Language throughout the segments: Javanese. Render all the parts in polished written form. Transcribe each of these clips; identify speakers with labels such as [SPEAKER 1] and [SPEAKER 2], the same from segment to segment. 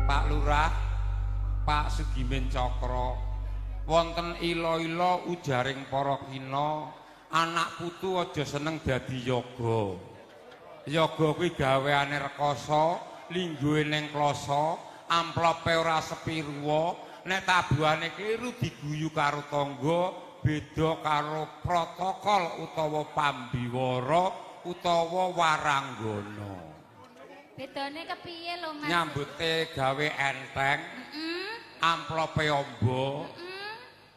[SPEAKER 1] Pak Lurah, Pak Sugimin Cakra, wonten ila-ila ujaring para kina, anak putu aja seneng dadi yoga. Yoga kuwi gaweane rekoso, lingguhe ning kloso, amplope ora sepi ruwa, nek tabuhane kliru diguyu karo tangga, beda karo protokol utawa pambiwara utawa waranggana.
[SPEAKER 2] Bedane kepiye lho, Mas?
[SPEAKER 1] Nyambute gawe enteng, amplope amba,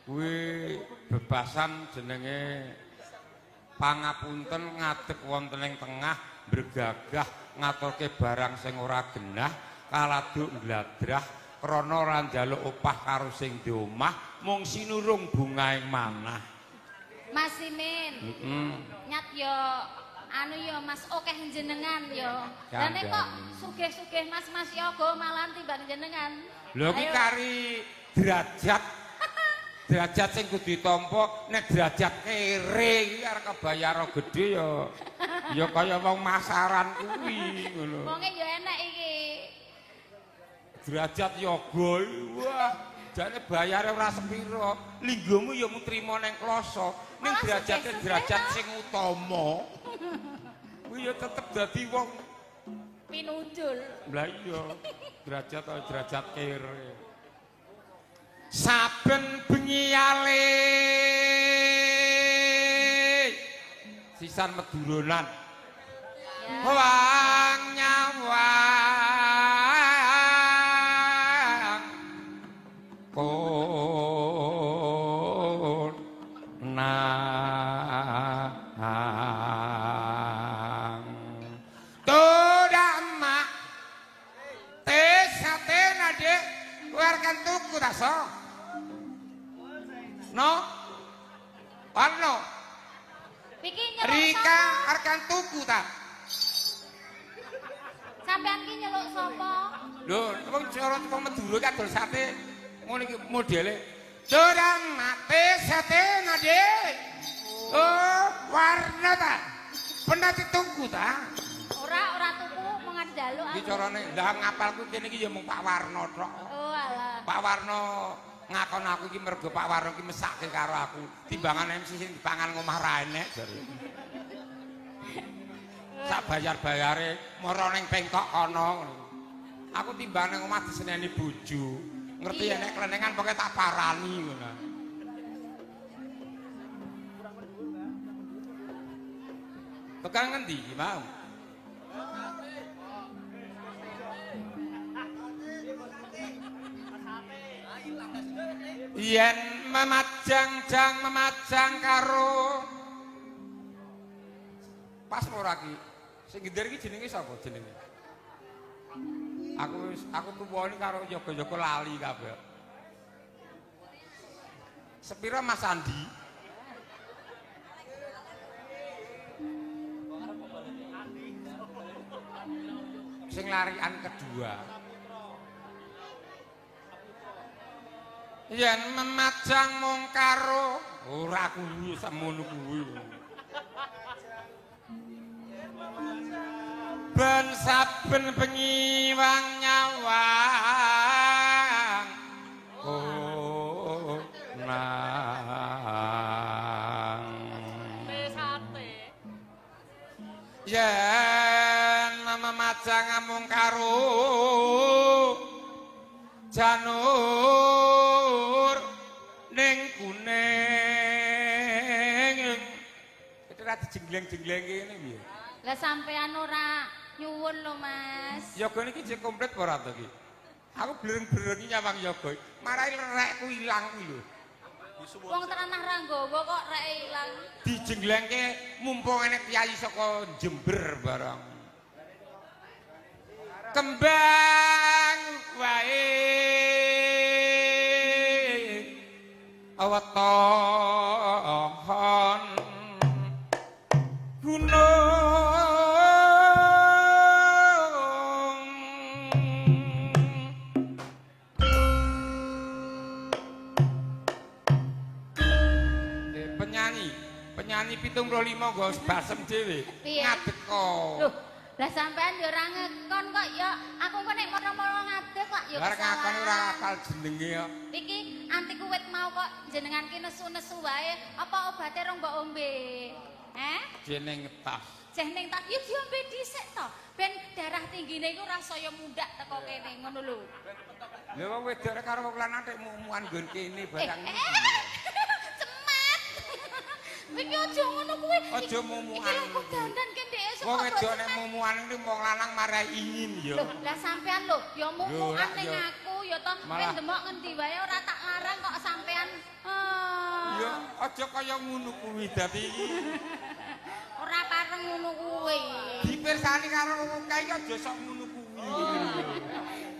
[SPEAKER 1] kuwi bebasan jenenge pangapunten ngadeg wonten ing tengah bergagah ngaturke barang sing ora genah kaladuk ngladrah krana ora njaluk opah karo sing di omah mung sinurung bungaing manah.
[SPEAKER 2] Mas Simin. Nyat yo anu yo Mas, akeh jenengan yo. Lah nek kok sugih-sugih Mas-mas yoga malah timbang jenengan.
[SPEAKER 1] Lho ki kari derajat. Derajat sing kudu ditampa, nek derajat kere iki arep kebayar gedhe ya ya kaya wong masaran kuwi ngono.
[SPEAKER 2] Wonge yo enek iki.
[SPEAKER 1] Derajat yoga iki wah, jane bayare ora sepira. Lingguhmu ya mung trima ning kloso, ning derajate derajat sing utama. Kuwi ya tetep dadi wong
[SPEAKER 2] pinunjul.
[SPEAKER 1] Lah iya, derajat derajat kere. Saben bengi ale sisan Maduronan. Wang nyawang konang todak mak sate nade keluarkan tuku ta so no Warno
[SPEAKER 2] iki nyeluk
[SPEAKER 1] Rika arkan tuku ta.
[SPEAKER 2] Sampean ki nyeluk sapa?
[SPEAKER 1] Lho, wong cara teko Madura ki adol sate ngono iki modele. Curang mate sate nade. Oh, warna ta. Pernah ditunggu ta?
[SPEAKER 2] Ora, ora tuku, mung njaluk aku.
[SPEAKER 1] Iki carane lah ngapalku kene iki ya mung Pak Warno tok.
[SPEAKER 2] Oh alah.
[SPEAKER 1] Pak Warno ngakon aku iki mergo Pak Warno iki mesake karo aku. Timbangan MC sing dipangan ngomah ra enek jare. Sak bayar-bayare mara ning pengkok kono ngono. Aku timbang ning omah diseneni bojo. Ngerti nek klenengan pokoke tak parani ngono. Tekan ngendi iki mau? Yen memajang-jang memajang karo pas ora ki? Sing gender iki jenenge sapa jenenge? Aku tuwa ini karo yoga-yoga lali kabeh. Sepira Mas Andi? Sing larian kedua. Yen memajang mung karo ora kuwi semono kuwi. Ben saben bengi wang nyawang konang.
[SPEAKER 3] Sate.
[SPEAKER 1] Yen memajang mung karo janur ning kuning. Itu ra dijenggleng-jengleng kene piye?
[SPEAKER 2] Lah sampean ora nyuwun lho, Mas.
[SPEAKER 1] Yoga niki jek komplit apa ora to iki? Aku blereng-blereng nyawang yoga. Marai rekku ilang kuwi lho.
[SPEAKER 2] Wong teranah ra nggawa kok reke ilang.
[SPEAKER 1] Dijenglengke mumpung enek kiai saka Jember barang. Kembang wae weton gunung. Penyanyi 75 nggo basem dhewe. Ngadeg kok.
[SPEAKER 2] Loh, lah sampean yo ora ngekon kok ya. Aku kok nek moro-moro ngadeg kok ya
[SPEAKER 1] Lah ngakoni ora
[SPEAKER 2] kesalahan.
[SPEAKER 1] akal jenenge kok.
[SPEAKER 2] Iki anti kuwit mau kok jenengan ki nesu-nesu wae, apa obate rong mbok ombe? Eh?
[SPEAKER 1] Jeneng tas.
[SPEAKER 2] Jeneng tas ya diombe dhisik to, ben darah tinggine iku ora saya mundhak teko kene ngono lho.
[SPEAKER 1] Lha wong wedok karo wong lanang tek mumuan nggon kene barang.
[SPEAKER 2] Cemat. Iki aja ngono kuwi.
[SPEAKER 1] Aja mumuan.
[SPEAKER 2] Iki lho kok dandan ki ndek esuk.
[SPEAKER 1] Wong wedok nek mumuan iki wong lanang marai ingin ya.
[SPEAKER 2] Lho, lah sampean lho ya mumuan ning aku ya to, ben demok ngendi wae ora tak larang kok sampean.
[SPEAKER 1] Ya aja kaya ngono kuwi dadi iki.
[SPEAKER 2] Ora pareng ngono kuwi.
[SPEAKER 1] Dipirsani karo wong kae iki aja sok ngono kuwi.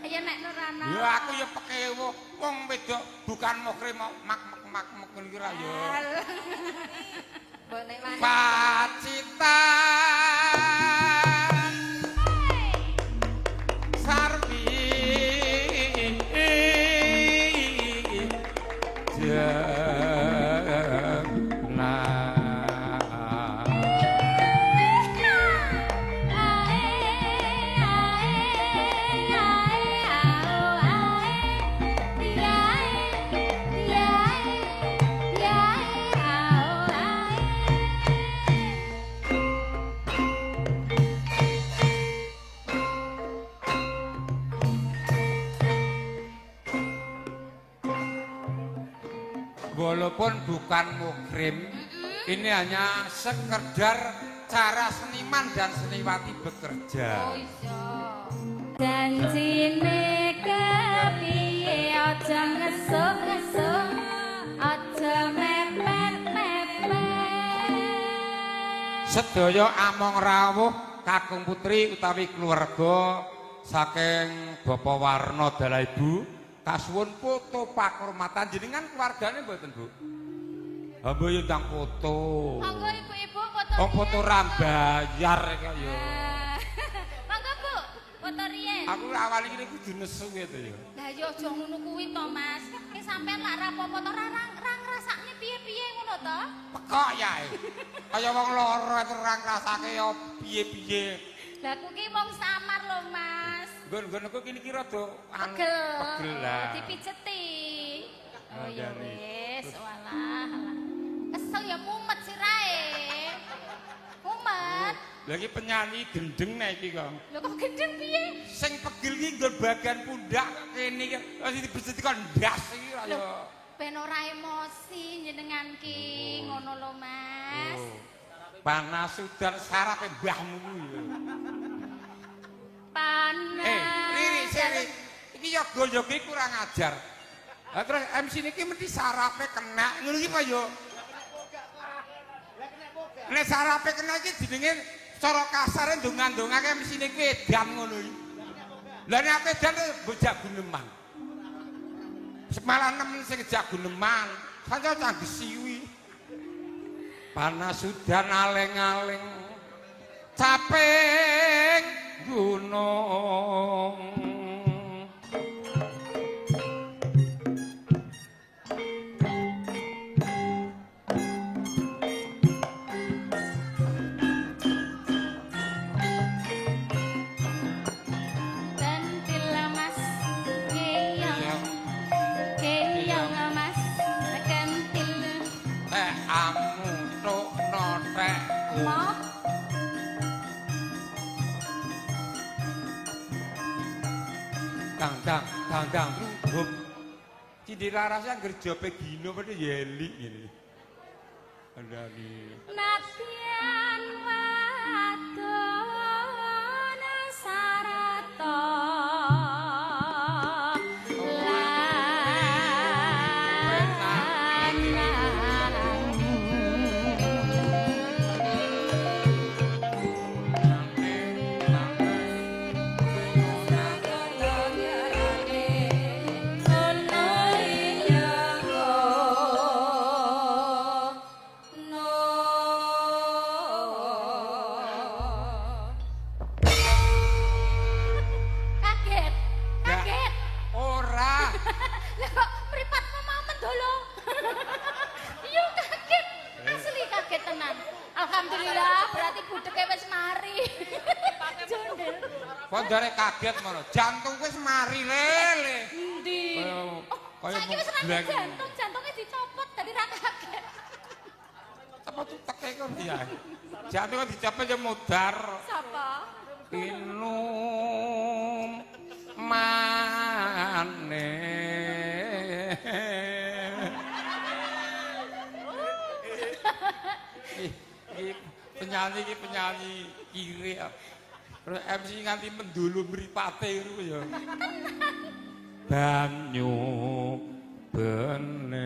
[SPEAKER 2] Ya nek Nurana.
[SPEAKER 1] Ya aku ya pekewuh wong wedok bukan mokre mak mak mak ngono iki ra ya.
[SPEAKER 2] Mbok nek wani.
[SPEAKER 1] Pacitan Sarwi Walaupun bukan mukrim, ini hanya sekedar cara seniman dan seniwati bekerja.
[SPEAKER 2] Oh iya. Janjine kepiye aja ngesuk-ngesuk, aja mepet-mepet.
[SPEAKER 1] Sedaya among rawuh kakung putri utawi keluarga saking Bapak Warno dalah Ibu. Kasuwun foto pakurmatan jenengan keluargane mboten, Bu? Hamba yo ndang foto.
[SPEAKER 2] Monggo ibu-ibu foto.
[SPEAKER 1] Oh, foto ra bayar kok yo.
[SPEAKER 2] Monggo, Bu, foto riyen.
[SPEAKER 1] Aku awal iki kudu nesu gitu ya.
[SPEAKER 2] Lah yo aja ngono kuwi to, Mas. Ki sampean lak ra apa-apa to ra ngrasakne piye-piye ngono to?
[SPEAKER 1] Pekok ya. Kaya wong lara terus ra ngrasake yo piye-piye.
[SPEAKER 2] Lah aku ki wong samar lho, Mas.
[SPEAKER 1] Nggon-nggon aku kini ki rada
[SPEAKER 2] pegel.
[SPEAKER 1] Lah.
[SPEAKER 2] Dipijeti. Oh ya wis, walah. Kesel ya mumet sirahe. Mumet.
[SPEAKER 1] Lah iki penyanyi gendeng nek iki kok.
[SPEAKER 2] Lho kok gendeng piye?
[SPEAKER 1] Sing pegel ki nggon bagian pundak kene iki wis dipijeti kok ndas iki ra ya.
[SPEAKER 2] Ben ora emosi jenengan ki ngono lho, Mas.
[SPEAKER 1] Panas udan sarape mbahmu kuwi ya.
[SPEAKER 2] Panas.
[SPEAKER 1] Riri, siri. Iki yoga-yoga kurang ajar. Lah terus MC niki mesti sarape kena. Ngono iki apa yo? Nek sarape kena iki jenenge cara kasare ndonga-ndongake MC niki edan ngono iki. Lah nek aku edan bojak guneman. Malah nemen sing jak guneman. Sanca canggih siwi. Panas udan aleng-aleng. Caping gunung.
[SPEAKER 2] Pentil Mas keyong keyong Mas kentil
[SPEAKER 1] tek amu tok no tekku. Dang dang dang dang hop. Cindhe larase anggere jope gino padha yeli ngene. Andani.
[SPEAKER 2] Nadyan wadon sarata Alhamdulillah, berarti budeke wis mari.
[SPEAKER 1] Kondore kaget ngono. Jantung wis mari lele. Kaya
[SPEAKER 2] Saiki wis ra
[SPEAKER 1] mung
[SPEAKER 2] jantung, jantungnya dicopot dadi ra kaget.
[SPEAKER 1] Apa tuh teke kon ya? Jantung dicopot ya modar.
[SPEAKER 2] Sapa?
[SPEAKER 1] Inum mane. Iki penyanyi iki penyanyi kiri. Terus MC nganti mendulu mripate ngono ya. Banyu bening.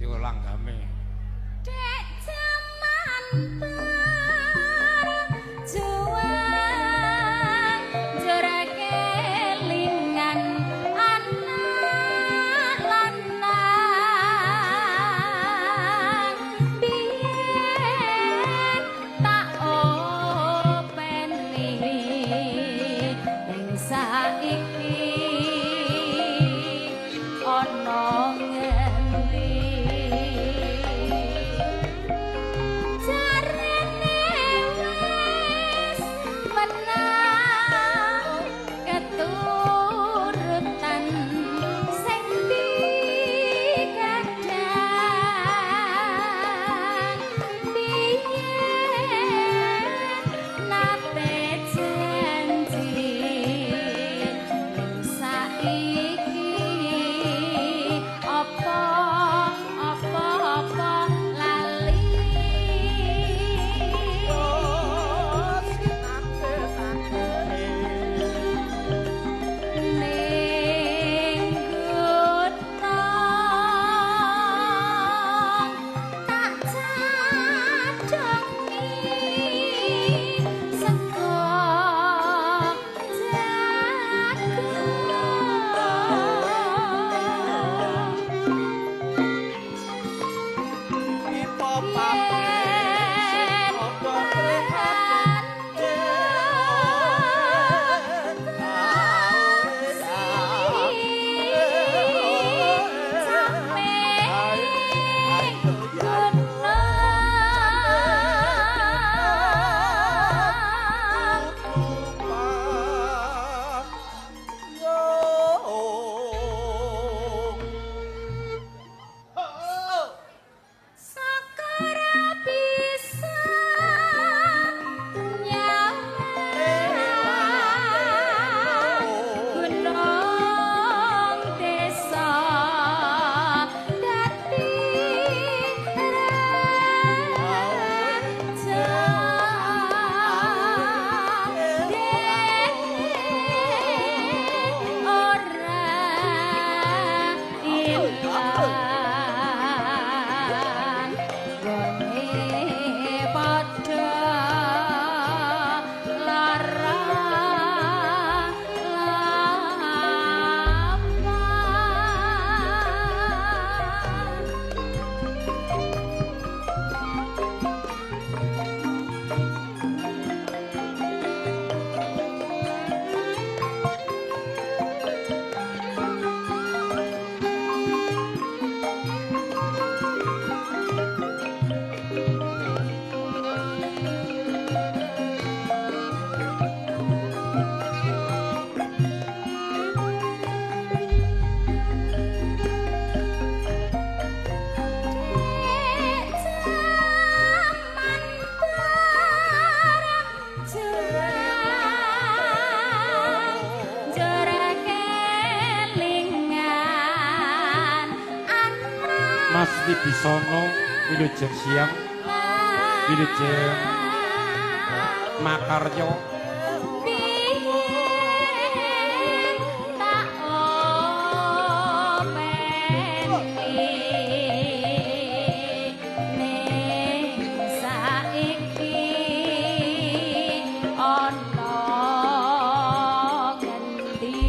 [SPEAKER 1] Yo langgame.
[SPEAKER 2] Dek jaman perjuang jora kelingan anak lanang biyen tak openi ing saiki ana ngendi. Jarene wis menang keturutan sing digadang biyen nate janji ning saiki apa apa apa lali. Ning gutong tak cadhongi sego jagung. Yen Sakara bisa nyawang gunung desa dadi raja dene ora ilang gone padha lara lapa. Dek jaman perjuang jora kelingan anak
[SPEAKER 1] Mas Wibisono wilujeng siang, wilujeng makarya.
[SPEAKER 2] Biyen tak openi ning saiki ana ngendi.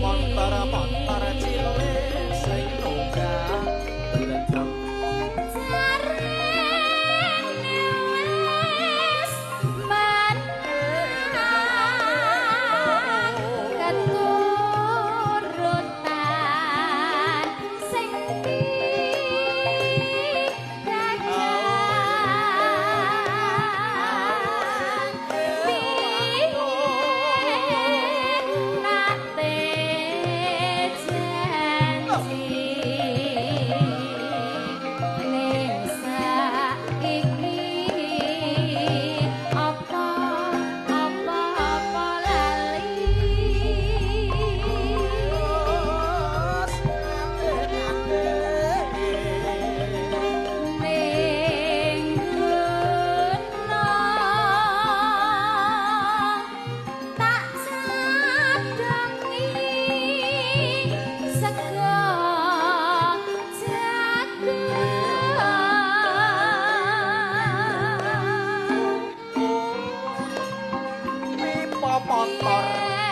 [SPEAKER 3] Motor-motor cilik sing nunggak bledek.
[SPEAKER 2] Jarene wis menang
[SPEAKER 3] Motor aja.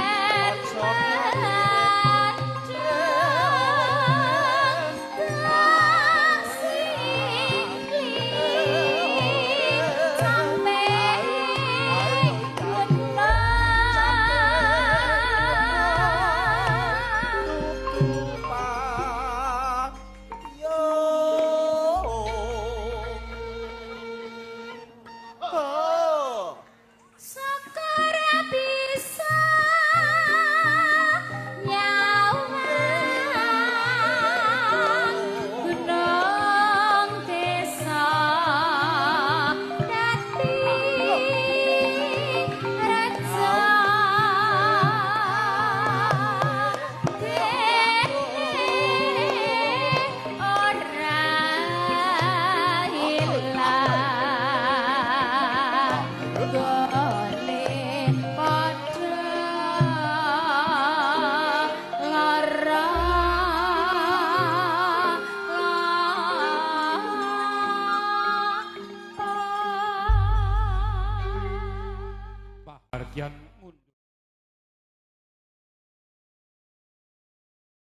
[SPEAKER 1] Bagian